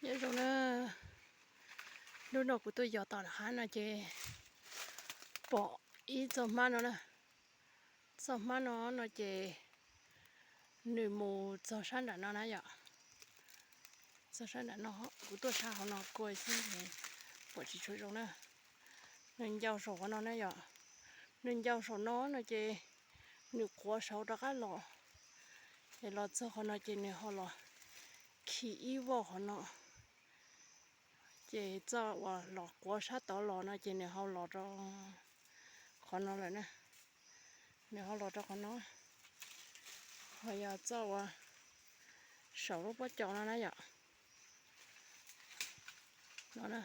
Nyob zoo na, hnub no kuv tuaj yos tom hav no ces pom ib txoj hmab no na. Txoj hmab no no ces nws mus txog sab nram no na yom. Txog sab nram no, kuv tuaj sab hauv no kua xwb, pom tsis tshua zoo na. Nws ncau saum qhov no na yom. Nws ncau saum no no ces nws quav saud rov qab los, es los txog qhov no ces nws ho los khi ib voj qhov no. Ces txoj uas los quav sab tod los no ces nws ho los rau qhov no lawm na. Nws ho los rau qhov no, ho yog txoj uas saum lub pob caus no na yom. No,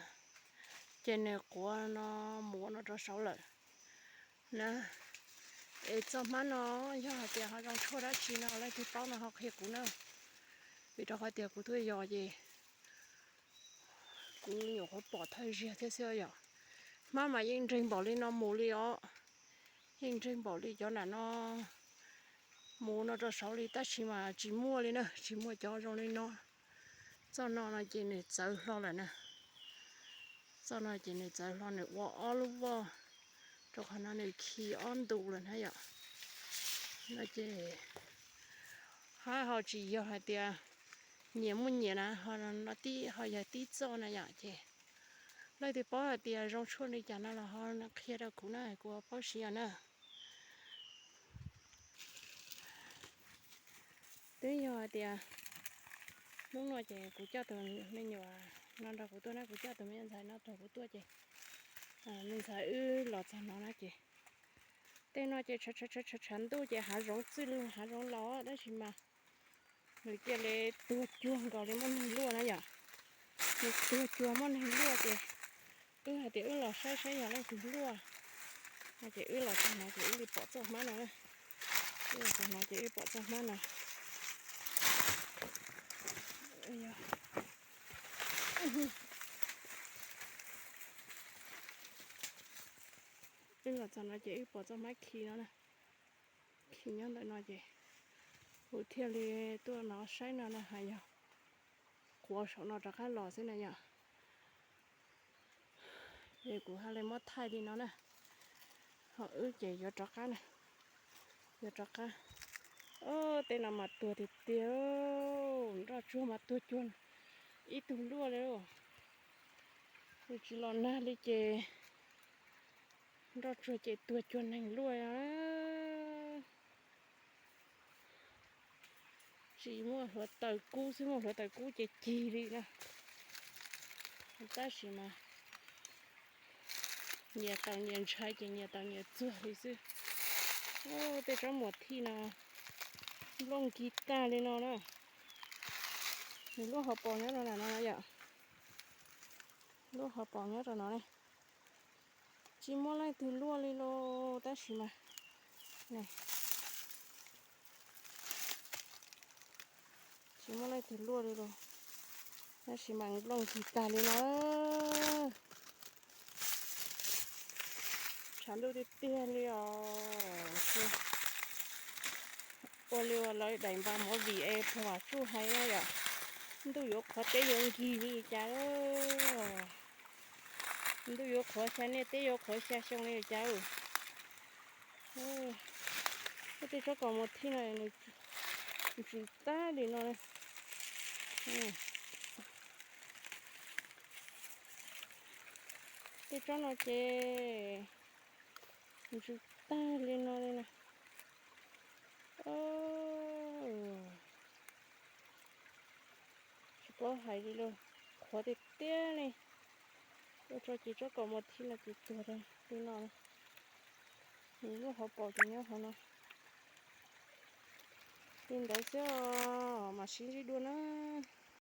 ces nws quav no mus no rau saud lawm na. Es txoj hmab no yog hais tias ho zoo tshuaj dab tsi no leej twg paub no ho qhia kuv na, vim rau qhov tias kuv tuaj yos ces kuv nyuam qhuav pom thawj zaug thiab xwb yom. Hmab mas yeej nreg npaum li no mus li os, yeej nreg npaum li cov nram no mus no rau saud li, tab sis mas tsis muaj li na, tsis muaj cov zoo li no. Txoj no no ces nws txawv hlo lawm na. Txoj no ces nws txawv hlo, nws ua ob lub voj rau qhov no, nws khi ob ntu lawm na yom. No ces hab ho tsis yog hais tias nyias muaj nyias na, ho yog tib txoj na yom. Ces leej twg paub hais tias zoo tshuaj li cas no los ho qhia rau kuv na, kuv paub siv os na. Twb yog hais tias hnub no ces kuv coj tus me nyuam no nrog kuv tuaj na, kuv coj tus me ntxhais no nrog kuv tuaj ces me ntxhais wb los txog no na ces tej no ces tshav tshav ntuj ces hav zoov txwj, hav zoov laus tab sis mas nws cia li tuag cuag nkaus li muaj neeg luaj na yom. Nws tuag cuag muaj neeg luaj ces wb hais tias wb los saib saib yog leej twg luaj no ces wb los txog no ces wb li pom txoj hmab no na. Wb los txog no ces wb pom txoj hmab no. Wb los txog no ces wb pom txoj hmab khi no na. Khi nyob ntawm no ces kuv thiaj li tuaj no saib no na, hais yog quav saum no rov qab los xwb na yom. Es kuv haj li muab thaij li no na, ho wb ces yuav rov qab na, yuav rov qab. Tej no mas tuag tiag tiag, nroj tsuag mas tuag cuag ib tug luaj li. Nws tsis los nag li ces nroj tsuag ces tuag cuag neeg luaj. Tsis muaj hluav taws kub xwb, muaj hluav taws kub ces cig li na. Tab sis mas nyias tau nyias ntshai ces nyias tau nyias txuag li xwb. Tej tsob muas thij no nplooj nkig tag li no na. Nws lub hauv paus nyob rau no yom. Lub hauv paus nyob rau no ne. Tsis muaj leej twg luaj li los tab sis mas, tsis muaj leej twg luaj li los tab sis mas nplooj nkig tag li no. Tshav ntuj tiag tiag li os. Ua li uas lawv daim npab movie es puag tsuj hais na yom, ntuj yuav qhuav teb yuav nkig li cas. Ntuj yuav qhuav xya niaj teb yuav qhuav xya xyoo li cas. Tej tsob kaus mos thij no nws ntsws tag li no. Tej tsob no ces ntsws tag li no li na. Tsis paub hais li los, qhuav tiag tiag li. Ua tso ces tsob kaus mos thij no ces tuag li no. Nws lub hauv paus ces nyob hauv no. Li ntawd xwb os, mam sib ntsib dua na.